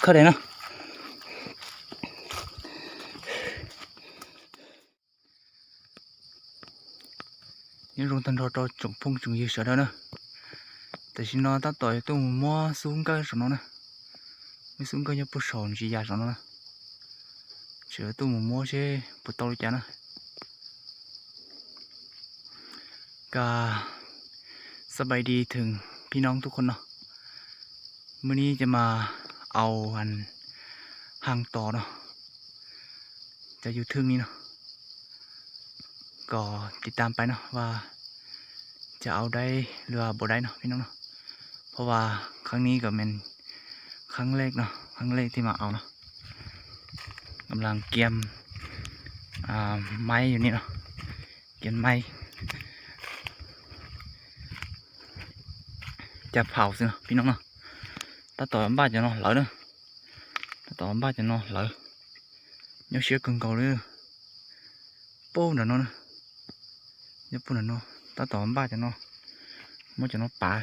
Khawb daim no. Nyob zoo tag nrho rau tsoom phooj tsoom ywg sawv daws na. Tam sim no tab tom yuav tuaj mus muab xub nkawj saum no na. Muab xub nkawj nyob puag saum ntsis yas saum no na. Tseem tuaj mus muab seb puas tau li cas na. Ka xab pais di thwm phib noob tuj qhua no. Maj nib cov mas au has tos no, cov YouTube ni no, kom tiv tam pais no vas cov au daib lua npau daib no phib noob no. Phab vas kheeb ni kom me kheeb lej no, kheeb lej thiaj mas au no. Kam las kiam maib yus ni no, kiam maib caj phaum xwb no phib noob no. Tab tom npaj cov no hlawv na. Tab tom npaj cov no hlawv. Nyuaj siab kawg nkaus li. Puag nram no na. Nyob puag nram no, tab tom npaj cov no, muab cov no pav.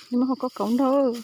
Nws muaj hauv koj kaum nrog.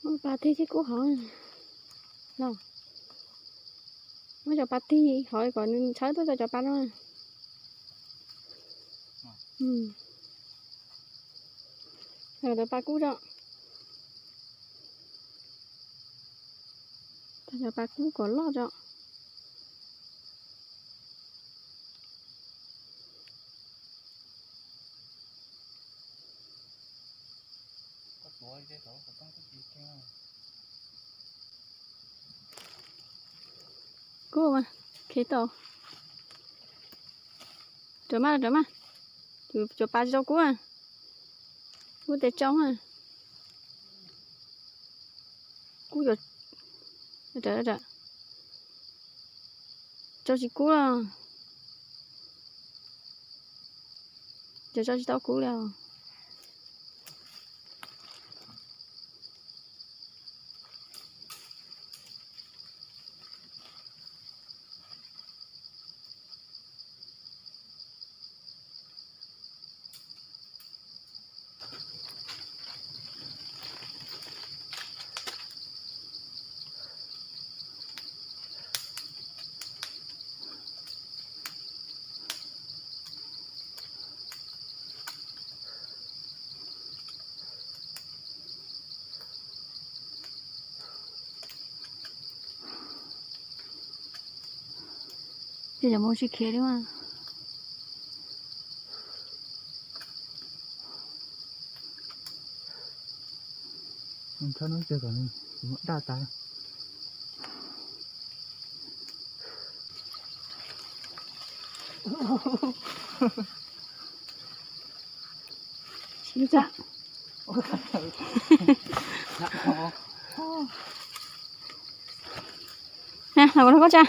Muab pas tig thiab kub hov no. Muab cov pas tig hov kom nws tshawb tuaj rau cov pas no. Cov pas kub tso. Cov pas kub kom loj tso. Kub mas, khev tau. Rov mas, rov mas. Cov pas tsis tau kub. Kub tes tsau. Kub, tsau tsis kub los. Cov tsau tsis tau kub li os. Tej zaum mus tsis khiav li mas. Txhob nub tseg kom nws daj tas. Nè, los rau koj tsa.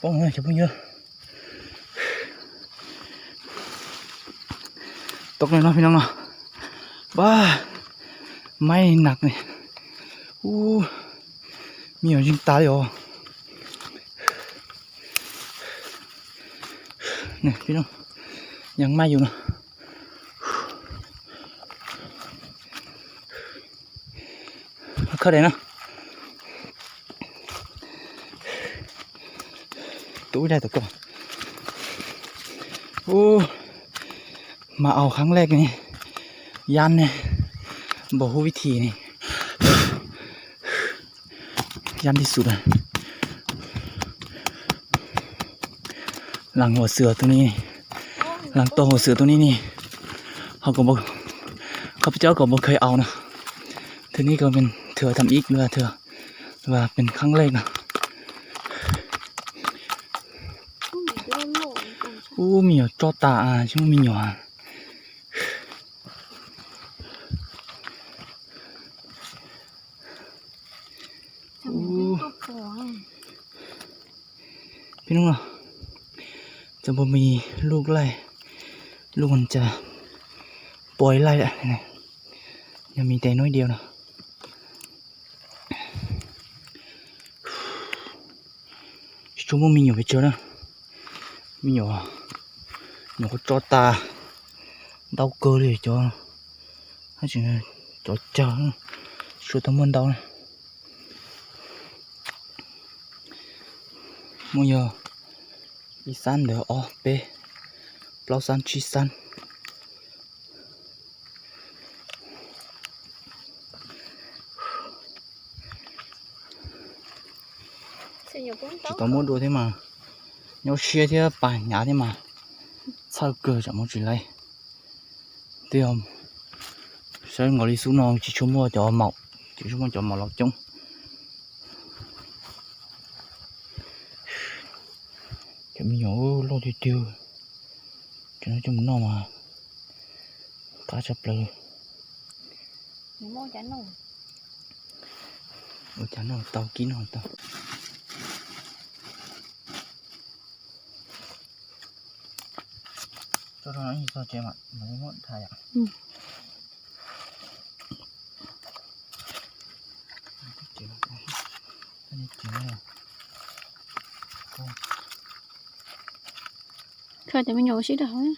Poob cov phooj ywg. Tau no peb no no. Pab, maiv nag ne. Ub, me nyuam ntseeg tas li os. Peb no, yeej maiv yus no. Khawb daim no. Tub ib daim tom ko. Ub, mas au khab lej ne, yab ne, npaum hub vib thim ne, yab ntij xus lawm. Lees huam xwm tus ni, lees tau huam xwm tus ni ni, ho koj peb cov kom npaum khaws aus no, thứ nhất còn bình thường, thậm chí là thường và bình kháng lê no. Ub, me nyuam tso tas, tsis muaj me nyuam. Peb hnub no cov npua mis luj laij, luj ua cas pua ib laij lawm, yog mis tes hnub ib diav no. Tsis tshua muaj me nyuam pes tsawg na. Me nyuam, nyuam qhuav tso tas, ntau kawg li cov, tab sis cov cawg tsis tau muaj ntau na. Muaj yog ib xab ntawd ob peb plaub xab tsib xab. Tsis tau muab dua thiab mas, nyuaj siab thiab pas hnyav thiab mas, txhawj kawg tsam muab tsis laib. Twb yog saib nkaus li xub no tsis tshua muaj cov maum, tsis tshua muaj cov maum laus coob. Cov me nyuam loj tiag tiag, cov no coj mus noj mas qab tshaj plaws. Ua cas noj tau kib noj tau. Tso rau no ib txoj tsev mam li muab thaij yom. Khaws cov me nyuam ua sib rau hauv.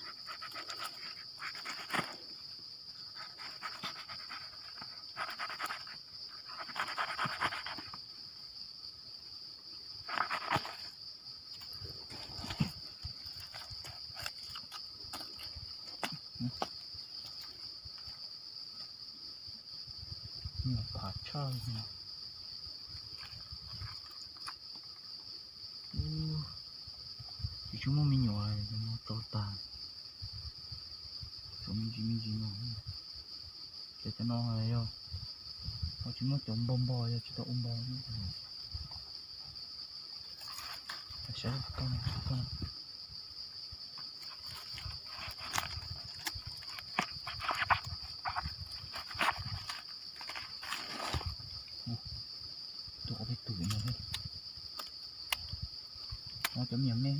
Tsis tshua muaj me nyuam, tso tas, tso me ntsis me ntsis no. Ces cov no yog ho tsis muaj cov npog npog, yog tsis tau ua npog. Saib koj, koj. Tus ob peb tus no, cov me nyuam me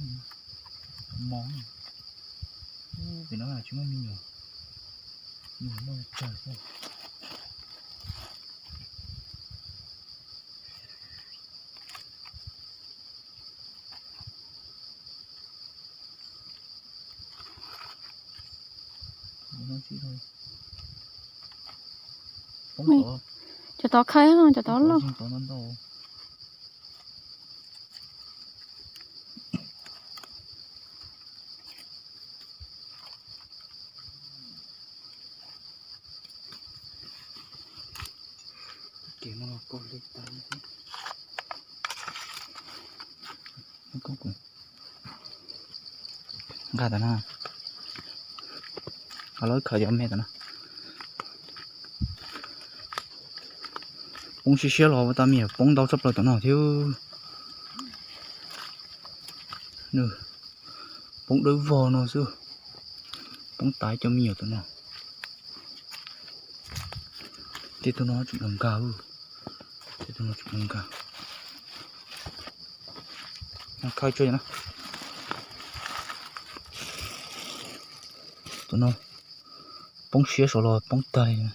mos, pem no tsis muaj me nyuam, me nyuam muaj tsawg xwb. Cov tod khawb, cov tod loj. Nqa tas na, lawv khaws cov me tas na. Poob siab siab los ua tas me nyuam poob ntau tshaj plaws tom no thiab. Poob dawb vog no xwb, poob tas cov me nyuam tom no. Tej tug no tseem los nkag, tej tug no tseem los nkag. Khawb tsuag na. Tus no poob siab saud los poob tag li.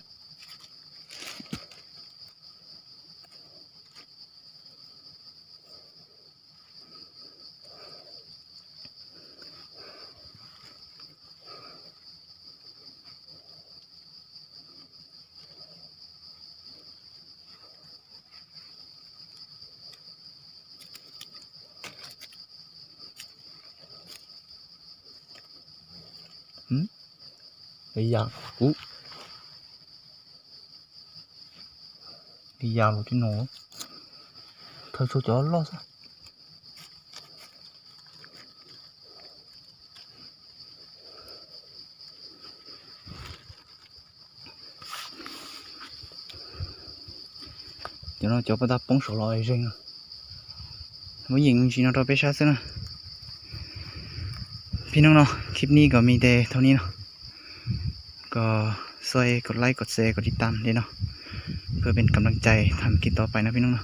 Li yam kuv, li yam los tib no, khaws tsuag cov loj xwb. Cov no cov pas tag poob saud los zeeg. Muab yeem me ntsis no rau peb saib xwb na. Phim nooj no, clip ni kom me tes thaum ni no. Kom subscribe, kom like, kom share, kom tiv tam li no, pab peb kam laj cai tham kis tov pais no phim nooj no.